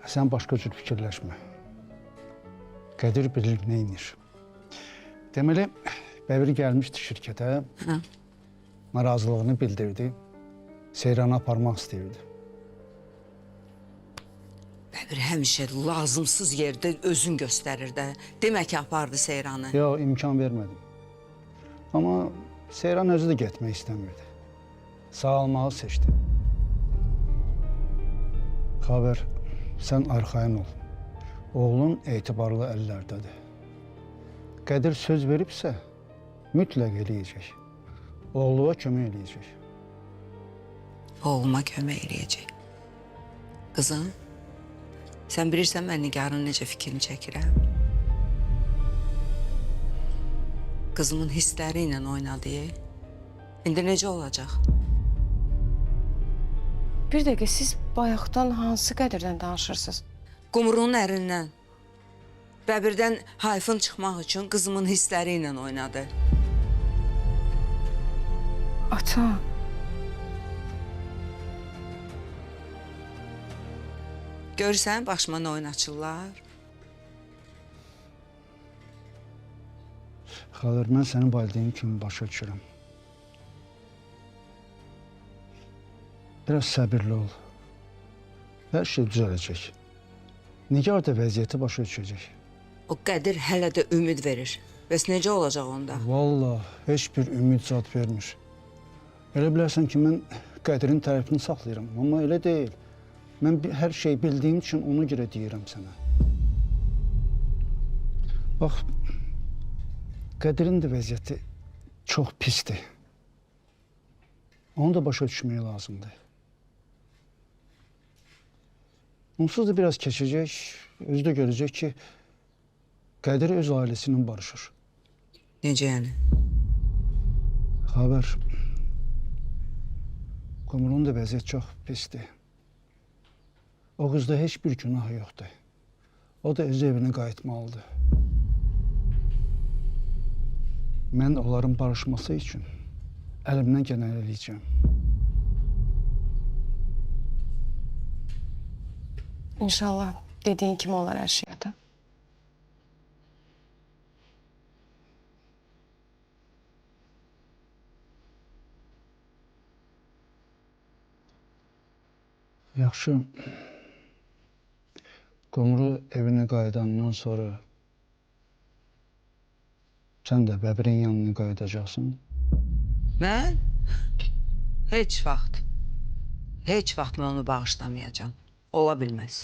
Sən başqa cür fikirləşmə. Qədir bilir nə edir. Deməli, Bəbir gəlmişdi şirkətə. Hə. Narazılığını bildirdi. Seyranı aparmaq istəyirdi. Bəbir həmişə lazımsız yerdə özün göstərir də. Demək ki, apardı Seyranı. Yox, imkan vermədim. Amma Seyran özü də getmək istəmirdi. Sağalmağı seçdi. Xavər, sən arxayın ol. Oğlun etibarlı əllərdədir. Qədir söz veribsə, mütləq eləyəcək. Oğluğa kömək eləyəcək. Oğluma kömək eləyəcək. Qızım, sən bilirsən mən Nigarın necə fikrini çəkirəm? Qızımın hissləri ilə oynadı. İndi necə olacaq? Bir dəqiqə, siz bayaqdan hansı Qədirdən danışırsınız? Qumrunun ərindən. Bəbirdən hayfın çıxmaq üçün qızımın hissləri ilə oynadı. Ata, Görürsən başıma nə oyun açırlar? Xavər, mən sənin valideynin kimi başa düşürəm. Biraz səbirli ol. Hər şey düzələcək. Nigar da vəziyyəti başa düşəcək. O Qədir hələ də ümid verir. Bəs necə olacaq onda? Vallahi heç bir ümid zad vermir. Elə bilərsən ki, mən Qədirin tərəfini saxlayıram, amma elə deyil. Mən hər şey bildiyim üçün ona görə deyirəm sənə. Bax, Qədirin də vəziyyəti çox pisdir. Onu da başa düşmək lazımdır. Onsuz da biraz keçəcək, özü də görəcək ki, Qədir öz ailəsi ilə barışır. Necə yəni? Xəbər, Qumrunun da vəziyyəti çox pisdir. O qızda heç bir günah yoxdur. O da öz evinə qayıtmalıdır. Mən onların barışması üçün əlimdən gələni eləyəcəm. İnşallah dediyin kimi olar hər şey ata. Yaxşı. Qumru evinə qayıdandan sonra sən də Bəbirin yanına qayıdacaqsan. Mən? Heç vaxt. Heç vaxt mən onu bağışlamayacağam. Ola bilməz.